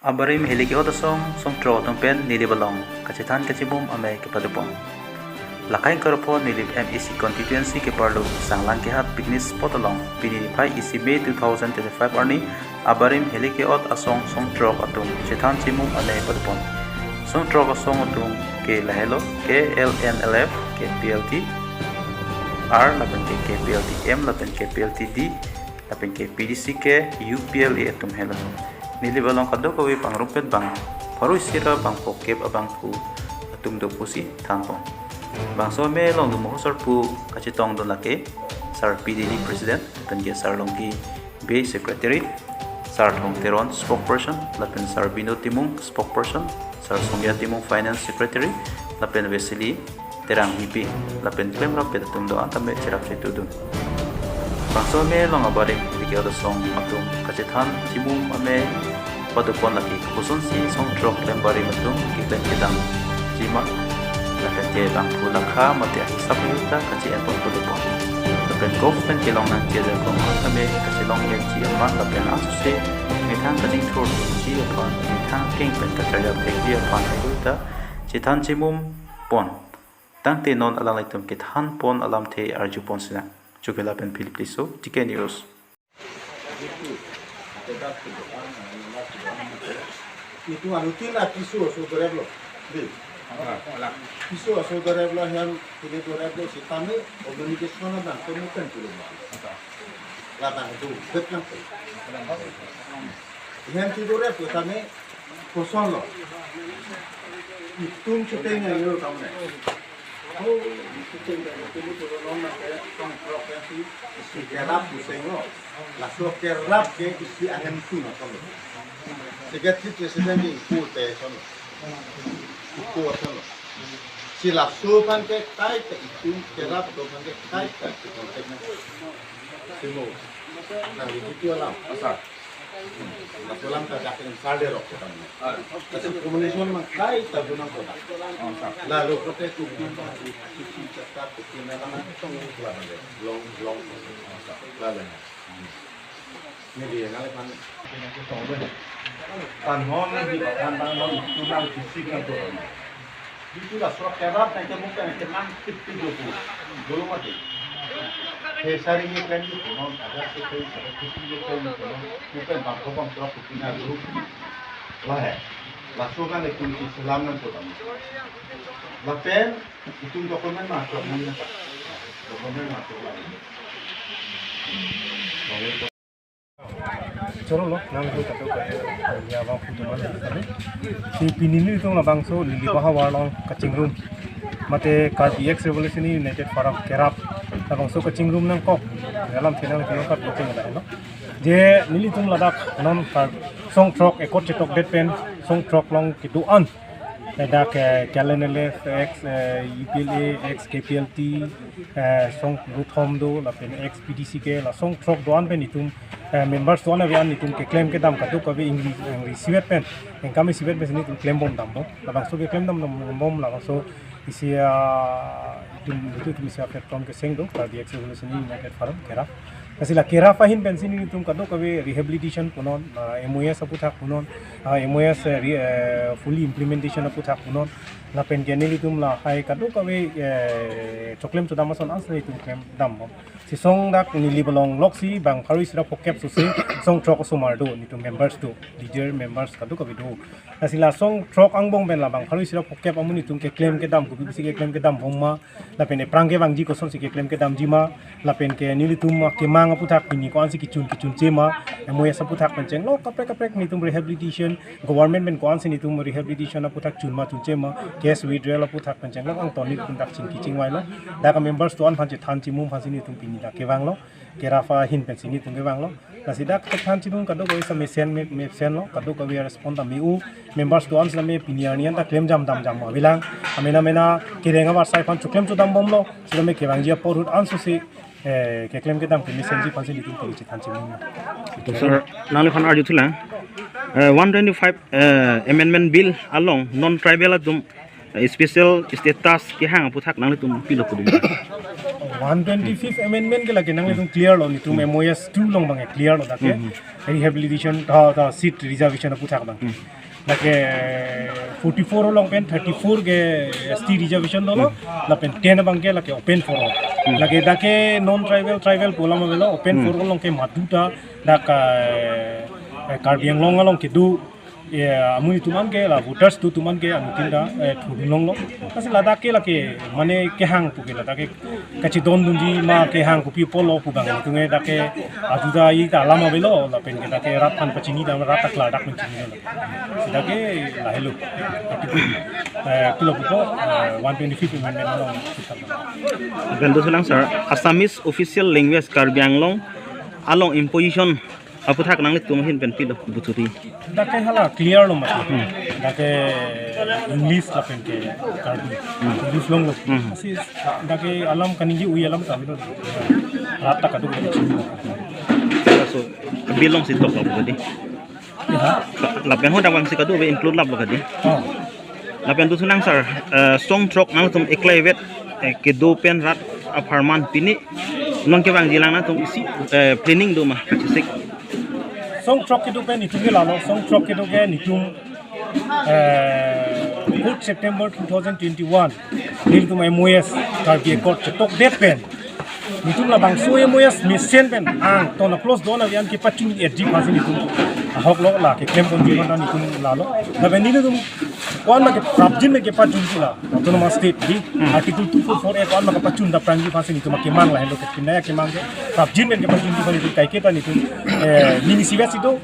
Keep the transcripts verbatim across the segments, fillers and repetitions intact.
Abarim heli ke-ot asong songthrok atum pen neli balong kachethan kachimum amei kepadopon. Lakai karpo neli M A C constituency keparlo Sanglang kehat picnic spot along pini phai isi May two thousand twenty-five arni abarim heli ke-ot asong songthrok atum chethan chimum amei padopon. Songthrok asong atum ke lahelo K L N L F, K P L T R lapen ke K P L T M lapen K P L T D lapen ke P D C ke U P L A atum helo. Neli balong kadokave pangrumpet bang pharo isi ra bang phokep abangphu atum do pusi thanpon. Bangso amei along do moho sarpo kachetongdun lake Sar P Dili President, lapen ke Sar Longki Bey Secretary, Sar Thong Teron Spokesperson, lapen Sar Bino Timung Spokesperson, Sar Songya Timung Finance Secretary, lapen Wesley Terang V P, lapen klemrappet atum do-an tame cherap chetudun. Bangso amei along abarim heli ke-ot asong atum kachethan chimum amei padopon lake kosonsi songthrok klembarim atum keklem kedamji ma, lapen ke bangphu lakha mate ahisap ahut ta kachi-enpon padopon. Lapen government kelong nangkejakong an tame kachelong-etji aphan lapen asose methang kachingthurji aphan, methang keng pen kacharjap thekji aphan ahut ta chethan chimum pon. Tangte non alanglitum kethanpon alamthe arjupon sinang. Chukela pen Philip Tisso, T K News. Itu anu tin la Tisso aso dorep lo. Di. Tisso aso dorep lo hem, tini dorep lo sitame organization na bang kemu kan dulu. Ladang itu bet lang. Hem ti dorep lo tame kosonlo. Itum cheteng ya yo tamne. Oh, itum cheteng ya yo tamne. Tong prok ya si, si kerap pusing lo. Laso kerap ke isi ahem tu na kalo. Secretary president di iku te sono. Iku sono. Si laso aphan ke kaita itum kerap do aphan ke kaita itum kontak na. Simo. Na itu alam. Asa. Laso alam ta dak yang salde rok ko tamne. Asa combination mang kaita gunang ko dak. Lalu kote kumpin pang di sisi cakap kumpin na lang tong lang de. Long, long. Lalu. Neli nangliphan tanhon di bahan tanhon itu nang fisik nang turun. Itu la surat kerap nang kemu kan kenang tip tip dulu. Dulu mati. He sari ye kan itu non ada sekai ada tip tip dulu kan itu non. Bukan bangko bang surat itu nang dulu. Lah he. Langsung kan itu di selam nang turun. Lapen itum dokumen masuk nang. Dokumen masuk lagi. Choro lo, nang ko kato ka, ya bang photo man kami. Si pini nelitum labangso Lili Baha War along kachingrum. Mate Karbi Ex Revolutionary United Forum kerap. Labangso kachingrum nangkok. Dalam channel kino kat kuching ada no. Je nelitum ladak non kar songthrok ekot chetokdet pen songthrok along kedo-an. Ladak, eh, K L N L F, ex, eh, U P L A, ex K P L T, eh, song Ruthom do, lapen ex P D C ke, la songthrok do-an pen itum, eh, members do-an ave an itum keklem kedam kadokave ingri, ingri isivet pen, engkam isivet pen si nelitum klembom dambom, labangso keklem dam dambom, labangso isi, ah, itum, itum, itum isi platform keseng do, Karbi Ex Revolutionary United Forum, kera. Lasi la kerap ahin pensi nelitum kadokave rehabilitation punon, ah, M O S aputhak punon, ah, M O S, eh, re-, eh, fully implementation aputhak punon. Lapen ke nelitum lahai kadokave, eh, choklem chodam ason ansi nelitum klem dambom. Si song dak neli balong loksi bang pharo isi ra phokep sose songthrok osomar do nelitum members do, leader members kadokave do. Lasi la songthrok angbong pen labang pharo isi ra phokep amonit atum keklem kedam, kopi pusi keklem kedambom ma, lapen ephrang kevangji kosonsi keklem kedamji ma, lapen ke nelitum kemang aputhak pini ko-ansi kechun kechunche ma, M O S aputhak pen chenglok kaprek kaprek nelitum rehabilitation, government pen ko-ansi nelitum rehabilitation aputhak chun ma chunche ma, case withdrawal aputhak pen chenglok angton nelitum dak chingki chingvailo, dak members do-an aphan chethan chimum aphansi nelitum pini dak kevanglo, kerap ahin pensi nelitum kevanglo. Lasi dak chethan chidun kadokave sa mesen me-, mesenlo, kadokave respond tame u, members do-an sitame pini arni an ta klem jam dam jam avelang. Amena mena kereng avarsai aphan choklem chodambomlo, sitame kevangji apor ahut ansose, eh, keklem kedam kemesenji aphansi nelitum pini chethan chimum. Sir, nangliphan arjuthulang, eh, one twenty-five, eh, Amendment Bill along non-tribal atum, eh, special status kehang aputhak nanglitum pilo kudun? One twenty-fifth amendment ke lake nanglitum clear lo, nitum M O S two along abang clear lo dak ke. Hmm. Rehabilitation, tha, tha, seat reservation aputhak abang. Hmm. Lake forty-four along pen thirty-four ke S T reservation dolo, lapen ten abang ke lake open for all. Hmm. Lake dak ke non tribal, tribal pu alam avelo, open Hmm. for all along ke madu ta dak, eh, eh, Karbi Anglong along kedo, eh, amonit atum an ke la voters atum an ke anutin ta, eh, thudun longlo. Lasi ladak ke lake mane kehang pu ke ladak ke kachedondunji ma kehang kopi pulo pu abang itum ke dak ke ajuda ita alam avelo lapen ke dak ke rat aphan pachini dam, rat ta klardak pen chinilo. Si dak ke lahelo. Article, eh, pilo pupo, eh, one twenty-fifth amendment along. Lapen dosi lang sir, Assamese official language Karbi Anglong along imposition aputhak nanglitum ahin pen pilo bututi. Dak ke hala clear lo mati. Hmm. Dak ke English lapen ke Karbi. Hmm. English longlo. Hmm. Lasi dak ke alam kaningje ui alam kami lo. Rat ta kadokave chinilo. So, bill alongsi tok lo kadi. Ya. Lapen ho dak abangsi kadokave include lap lo kadi. Oh. Lapen dosi lang sir, eh, song throk nangtum eklai vet, eh, kedo pen rat apharman pini non kevangji lang nangtum isi, eh, planning do ma kachesik. Song throk kedo pen itum ke lalo, song throk kedo ke nitum, eh, fourth September two thousand twenty-one, nelitum M O S Karbi Accord chetokdet pen nitum labangso M O S mesen pen angton a-clause do-an ave an kepachun-etji aphansi nitum ahok lo, la keklem ponji aphan ta nitum lalo. Lapen nelitum ko-an ma ke prapjin pen kepachunji la Autonomous State di, Hmm. Article two four four A ko-an ma kepachun dapprangji aphansi nitum akemang lahelo, kepinai akemang ke prapjin pen kepachunji aphan nitum kaiketa nitum, eh, nini siga sido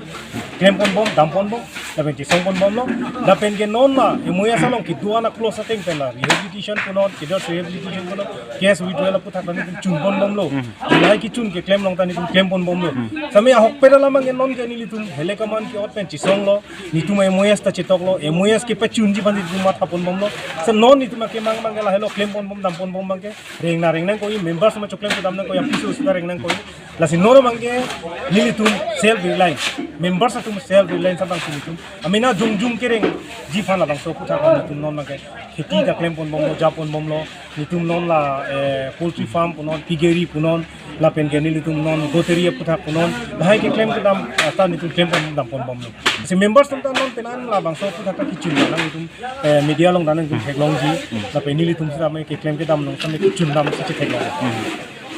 klem ponbom, dam ponbom, lapen chesong ponbomlo. Lapen ke non la M O S along kedo-an a-clause ateng pen la rehabilitation punon, cadre rehabilitation punon, case withdrawal aputhak ta nitum chun ponbomlo. Hmm. Lahai kechun keklem along ta nitum klem ponbomlo. Hmm. Sami ahokpet alam abang ke non ke nelitum hele kaman ke-ot pen chesonglo, nitum M O S ta chetoklo, M O S kepachunji aphan nitum matha ponbomlo. Si non nitum akemang abang ke lahelo, klem ponbom, dam ponbom abang ke. Rengna reng nangkok, members ma choklem kedam nangkok, ya piso sita reng nangkok. Lasi non abang ke nelitum self reliant, members atum self reliant abangsi nitum amena jongjung kerengji aphan labangso aputhak nitum non abang ke kheti ta klem ponbomlo, ja ponbomlo, nitum non la, eh, poultry farm punon, piggery punon, lapen ke nelitum non goatry aputhak punon, lahai keklem kedam, eh, ta nitum klem pon dam ponbomlo. Si members atum ta non penan labangso aputhak ta kechun nang nitum, eh, media along ta nitum theklongji, lapen nelitum sitame keklem kedam along sitame kechun dam si chetheklong.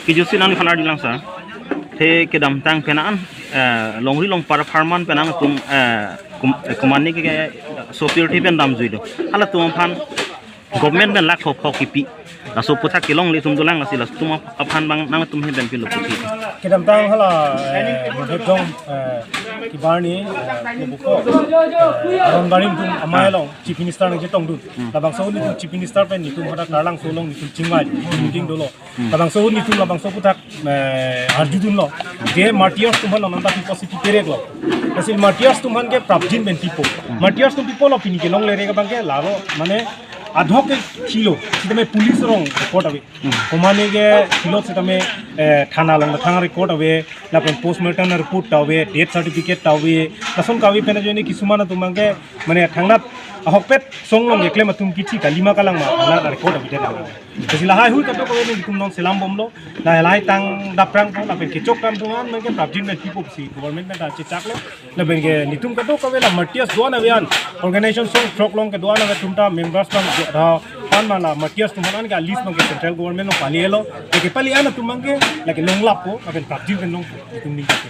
Kejutsi nangliphan arjulang sir. The kedamtang penan, eh, longri longpar apharman penan atum, eh, kum-, eh, kumani ke, ke sopir the pen damjui do. Halatum aphan government pen lakh phok phok kipi. Laso aputhak kelongle atum dolang, lasi latum ap-, aphan abang nangtum ahin pen pilo pusi. Kedamtang hala, eh, Murhek Jong, eh, kibarni, eh, kebuko, eh, Aron Barim atum amei Ah. along Chief Minister nangchetongdun. Hmm. Labangso nitum Chief Minister pen nitum hadak Karlangso along nitum chingvai, meeting dolo. Hmm. Labangso nitum labangso aputhak, eh, arjudunlo. Je martyrs atum aphan non ta pipo si pipereklo. Lasi martyrs atum aphan ke prapjin pen pipo. Hmm. Martyrs atum pipolo, pini kelongle re ke abang ke laro, mane adhok ke thilo, sitame police arong record ave. Hmm. Komane ke thilo sitame, eh, thana along thang record ave, lapen postmortem report ta ave, death certificate ta ave, lason kave pen ajoine kisuman atum abang ke, mane thangnat ahokpet song along keklem atum kithi kalima kalang ma thangnat record ave det lang. Lasi lahai hui kadokave nitum non selam bomlo, lahai lahai tang dapprangpo, lapen kechok kam atum an abang ke prapjin pen pipo si government pen ta chechaklo. Lapen ke nitum kadokave la martyrs do-an ave an, organization song throk along kedo-an ave atum ta members abang ke ra pan ma la martyrs atum aphan ke a-list abang ke central government along pali-elo, ke pali-an atum abang ke lake longlappo, lapen prapjin pen longpo, nitum ning ke.